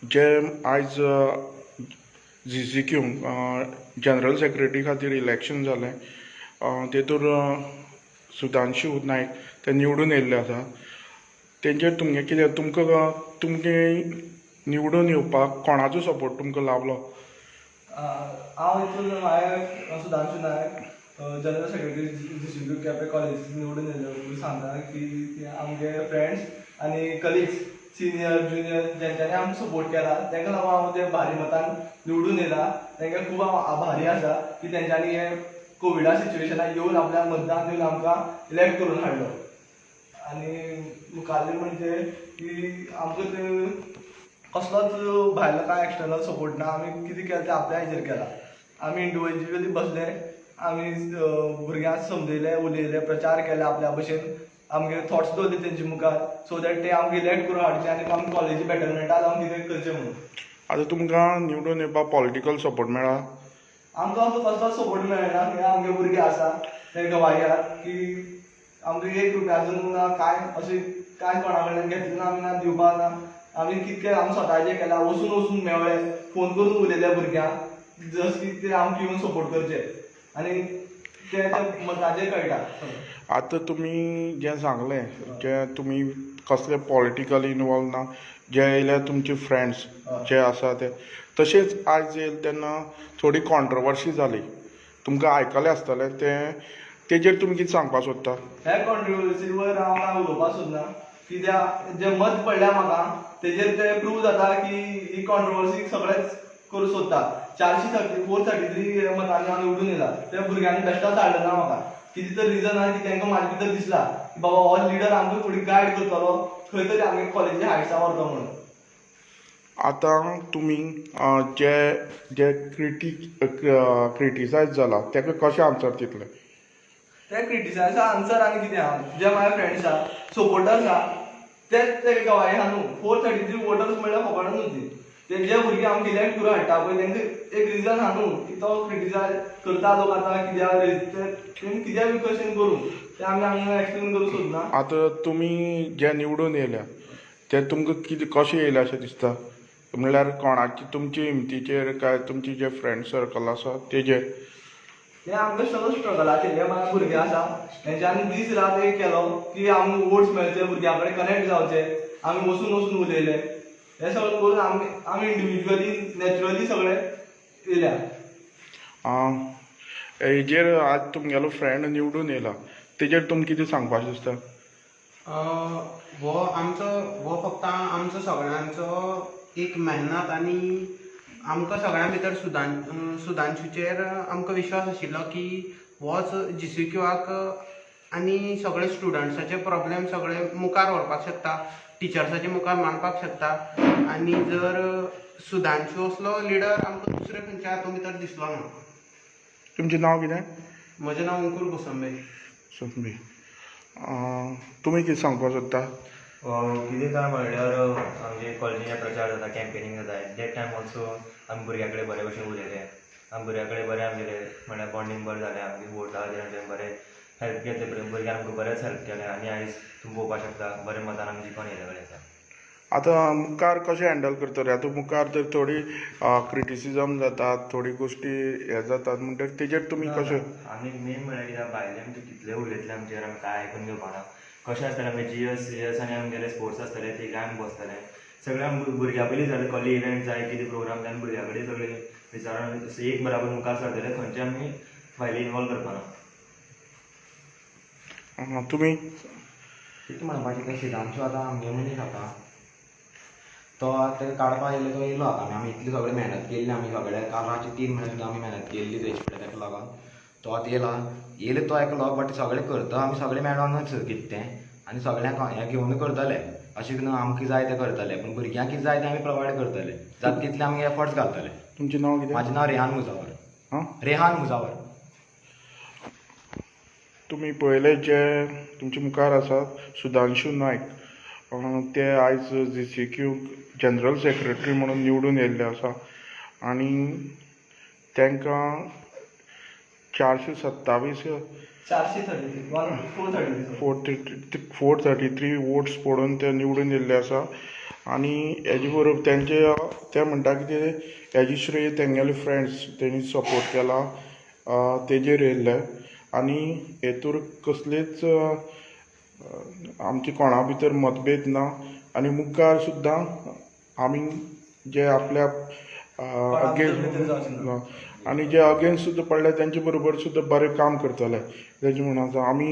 जे आयज जीसीक्यू general secretary खातीर election जालें, तेतूर सुधांशू नायक ते निवडून येयल्ले आसा. तेंचेर तुमगें कितें, तुमकां तुमगे निवडून येवपाक कोणाचो सपोर्ट तुमकां लाभलो? हांव हितून, हांवें Sudhanshu Naik, general secretary GCQ Quepem college, निवडून येयल्ले सांगता की आमगे फ्रेंड्स आनी कलिग्स, सिनियर, ज्युनियर, जेंच्यांनी आमकां सपोर्ट केला, तांकां लागून हांव ते भारी मतान निवडून येयला. तांकां खूब हांव आभारी आसा की तेंच्यांनी हे कोविडा सिच्युएशनाक येवन आपल्या मतदान दिवन आमकां इलेक्ट करून हाडलो. आनी मुखाल्ले म्हणजे की आमकां ते कसलोच भायलो कांय एक्सटर्नल सपोर्ट ना. आमी कितें केलें तें आपल्या हेजेर केलां. आमी इंडिविज्युअली बसले, आमी भुरग्यांक समजयले, उलयले, प्रचार केले, आपल्या भशेन आमगे थॉट्स दवरले तेंचे मुखार, सो that ते आमकां इलेक्ट करून हाडचे आनी आमी कॉलेजी बेटरमेंटा जावन कितें करचें म्हणून. आतां तुमकां निवडून येवपाक पॉलिटिकल सपोर्ट मेळ्ळा? आमकां असो कसलोच सपोर्ट मेळना. हे आमगे भुरगे आसा, ते गवाय आहात की आमकां एक रुपयाचो ना, कांय अशें कांय कोणा कडल्यान घेतलें ना आमी, ना दिवपाक ना. आमी कितके आमी स्वताचे केला, वचून वचून मेवळे, फोन करून उलयले भुरग्यांक, जस्ट की ते आमकां येवन सपोर्ट करचे आनी ते त्या मताचेर कळटा सगळें. आतां तुमी जें सांगलें, जे तुमी कसले पॉलिटिकल इनवॉल्व ना, जे येयल्या तुमचे फ्रेंड्स जे आसा ते, तशेंच आयज येयले तेन्ना थोडी कॉन्ट्रवर्सी जाली, तुमकां आयकलें आसतलें तें, तेजेर तुमी कितें सांगपाक सोदता? ह्या कॉन्ट्रोवर्सीवर हांव कांय उलोवपाक सोदना, कित्याक जे मत पडल्या म्हाका तेजेर ते प्रूव जाता की ही कॉन्ट्रोवर्सी सगळेच करूंक सोदता. 430, 433 मतांनी हांव निवडून येयला. त्या भुरग्यांनी बेश्टोच हाडलो ना म्हाका. कितें तर रिजन आहा की तांकां म्हाजे भितर दिसला की बाबा हो लिडर आमकां फुडें गायड करतलो, खंय तरी आमगे कॉलेजी हायट्सा व्हरतलो म्हणून. आतां तुमी जे जे क्रिटिसायज जाला ताका कशें आन्सर दितले? ते क्रिटिसायजा आन्सर आनी कितें आहा, जे म्हाजे फ्रेंड्स आहा, सपोर्टर्स आहा, तेच तेका गवाय आहा न्हू. 433 वोटर्स म्हणल्यार फकाणां न्हू ती. ते जे भुरगे आमकां इलेक्ट करून हाडटा पळय, तांकां एक रिजन आहा न्हू की तो क्रिटिसायज करता लोक. आतां कित्याक तेमी कित्याक बी कशें करूं, ते आमी हांगा एक्सप्लेन करूंक सोदना. आतां तुमी जे निवडून येयल्या ते तुमकां कितें कशें येयले अशें दिसता? म्हणल्यार कोणाची तुमची हिमतीचेर काय तुमची जे फ्रेंड सर्कल आसा तेजेर? हे आमकां सगळो स्ट्रगलाचेर. हे म्हाजे भुरगे आसा, हेंच्यांनी दीस रात एक केलो की आमकां वोट्स मेळचे, भुरग्यां कडेन कनेक्ट जावचे. आमी वचून वचून उलयले. हे सगळें करून आमी इंडिविज्युअली नॅचरली सगळे येयल्या. हेजेर आज तुमगेलो फ्रेंड निवडून येयला, तेजेर तुमकां कितें सांगपाक दिसता? हो आमचो, हो फक्त आमचो सगळ्यांचो एक मेहनत आनी आमकां सगळ्यां भितर सुधांशूचेर आमकां विश्वास आशिल्लो की होच जीसीक्यूआक आनी सगळे स्टुडंट्साचे प्रॉब्लेम सगळे मुखार व्हरपाक शकता, टिचर्साचे मुखार मांडपाक शकता. आनी जर सुधांशू असलो लिडर आमकां दुसरे खंयच्या हातूंत भितर दिसलो ना. तुमचें नांव कितें? म्हजें नांव अंकूर कोसंबे. सोंपी. तुमी कितें सांगपाक सोदता? कितें काय म्हणल्यार, आमचे कॉलेजीन प्रचार जाता, कॅम्पेनींग जाता, एट that time also आमी भुरग्यां कडेन बरे भशेन उलयले. आमी भुरग्यां कडेन बरें आमगेलें म्हणल्यार बॉन्डींग बरें जालें. आमगे वोटा खातीर बरें हेल्प घेतलें, भुरग्यांक आमकां बरेंच हेल्प केलें आनी आयज तुमी पळोवपाक शकता, बरे मतान आमी जिखून येयले कडेन आसा. आतां मुखार कशें हँडल करतले? आतां मुखार तर थोडी क्रिटिसिजम जातात, थोडी गोश्टी हे जातात, म्हणटकीर तेजेर तुमी कशें? आमी मेन म्हणल्यार कितें, भायले आमचे कितले उलयतले आमचेर, आमी कांय आयकून घेवपाना. कशें आसतलें, आमगे जीएस सीएस आनी आमगेले स्पोर्ट्स आसतले, ते आमी बसतले सगळे. आमी भुरग्यां पयलीं जालें, कसले इव्हेंट जाय, कितें प्रोग्राम जाय, आमी भुरग्यां कडेन सगळे विचारून एक बराबर मुखार सरतले. खंयचे आमी भायले इनवॉल्व करपाना. तुमी? कितें म्हणपाचें तें, सुधांशू आतां आमगे मनीस, आतां तो ताका काडपाक येयलो, तो येयलो. आतां आमी इतली सगळी मेहनत केल्ली, आमी सगळे काल रातचे 3 म्हळ्यार सुद्दां आमी मेहनत केल्ली तेजे फुडें. ताका लागून तो आतां येयला. येयलो तो एकलो, बट सगळें करता आमी सगळें मेळोनच कितें तें, आनी सगळ्यांक हें घेवन करतले. अशें न्हू आमकां जाय तें करतले, पूण भुरग्यांक कितें जाय तें आमी प्रोवायड करतले. जाता तितले आमी एफर्ट्स घालतले. तुमचें नांव कितें? म्हाजें नांव रेहान मुजावर. आं? रेहान मुजावर. तुमी पळयले, जे तुमचे मुखार आसात सुधांशू नायक, ते आयज जीसीक्यू जनरल सेक्रेटरी म्हणून निवडून येयल्ले आसा आनी तांकां 427 433, 1433. 433 votes पडून ते निवडून येयल्ले आसा. आनी हेजे बरोबर तेंचे ते म्हणटा कितें, हेजे श्रेय तेंगेले फ्रेंड्स तेणी सपोर्ट केला तेजेर येयल्ले. आनी हेतूर कसलेच आमचे कोणा भितर मतभेद ना आनी मुखार सुद्दां आमी जे आपल्या कोणा भितर भितर जावचें अगेन्स्ट ना. आनी जे अगेन्स्ट सुद्दां पडले तेंचे बरोबर सुद्दां बरें काम करतले तेजें म्हणून आसा आमी.